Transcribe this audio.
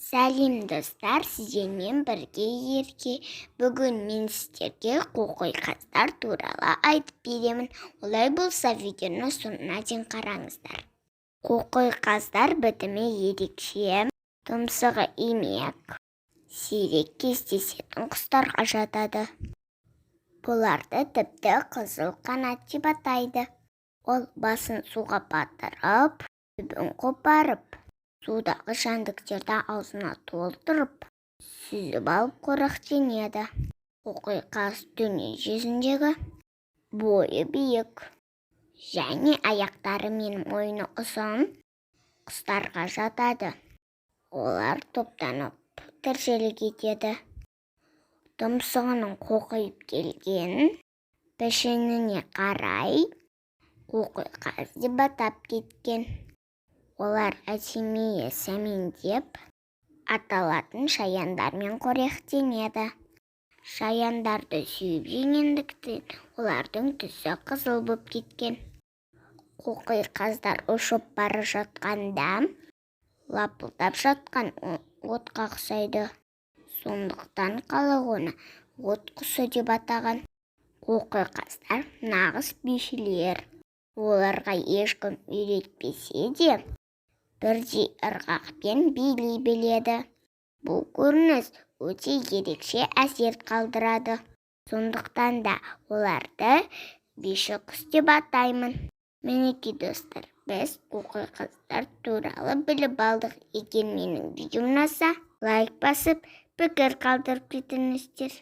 Сәлем, достар! Сіздермен бірге Ерке. Бүгін мен сіздерге қоқой қаздар туралы айтып беремін. Олай болса, видеоны соңына дейін қараңыздар. Қоқой қаздар бітімі ерекше, тұмсығы имек, сирек кездесетін құстарға жатады. Бұларды тіпті қызыл қанат деп атайды. Ол басын суға батырып, түбін қопарып, судағы жәндіктерді аузына толтырып, сүзіп алып қоректенеді. Қоқой қаз дүние жүзіндегі бойы биік және аяқтары мен мойны ұзын құстарға жатады. Олар топтанып тіршілік етеді. Тұмсығының қоқиып келген пішініне қарай қоқой қаз деп атап кеткен. Олар артемия, сәмен деп аталатын шаяндармен қоректенеді. Шаяндарды сүйіп жегендіктен, олардың түсі қызыл боп кеткен. Қоқой қаздар ұшып бара жатқанда лапылдап жатқан отқа ұқсайды. Сондықтан халық оны от құсы деп атаған. Қоқой қаздар нағыз бишілер. Оларға ешкім үйретпесе де, бірдей ырғақпен билей біледі. Бұл көрініс өте ерекше әсер қалдырады. Сондықтан да оларды биші құс деп атаймын. Мінекей, достар, біз қоқой қаздар туралы біліп алдық. Егер менің видеом ұнаса, лайк басып, пікір қалдырып кетіңіздер.